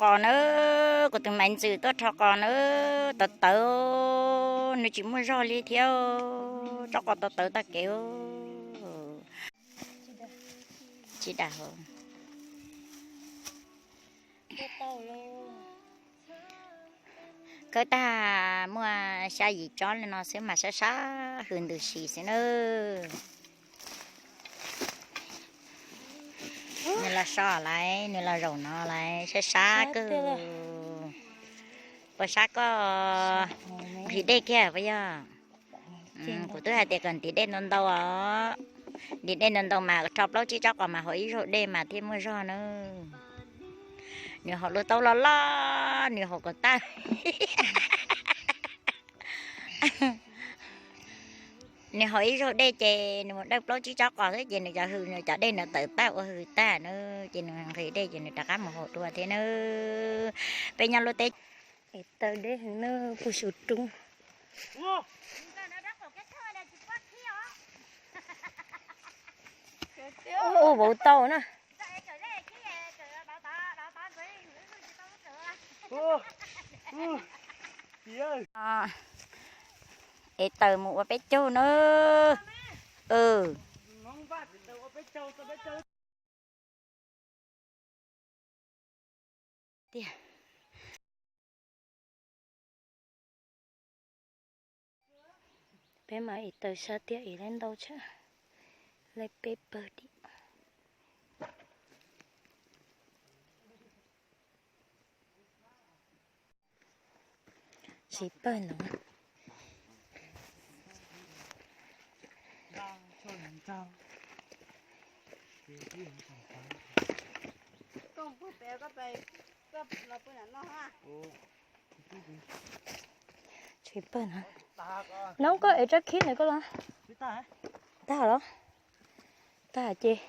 Qos na, kuv tus maiv ntxwm tuaj rho qos na, tawv tawv, nws tsis muaj zog li thiab, tsob qos tawv tawv tag kev. Tsis dam hauv. Khawb tag muaj xya yim tsob li no xwb mas sab sab hws ntws si xwb na. Nws los so lawm, nws los zaum no lawm, sab sab kawg. Puas sab koj nqhis dej kiag puas yog? Kuv twb hais tias kom ntim dej ntau ntau os. Ntim dej ntau ntau mas rho plaub tsib tsob qos mas haus ib zaug dej mas thiaj muaj zog na. Nws haus lub taub loj loj, nws haus kom tag. Nws haus ib zaug dej ces nws mus dawj plaub tsib tsob qos xwb ces nws cov hws, nws cov dej nws tawm tag ua hws tag na, ces nws nqhis dej ces nws rov qab mus haus dua thiab na. Peb nyob lub teb es taw deb heev na, puag saum roob. Ua vauv tau na. Es taws mus ua peb caug na. Tiag. Peb mas es taws sab tiag es laib ntau tshaj, laib peb pawg dim. Tsis pawg no. Tsis pawg no. Noob koj ev tsab khib ntawd koj los. Tag los? Tag ces.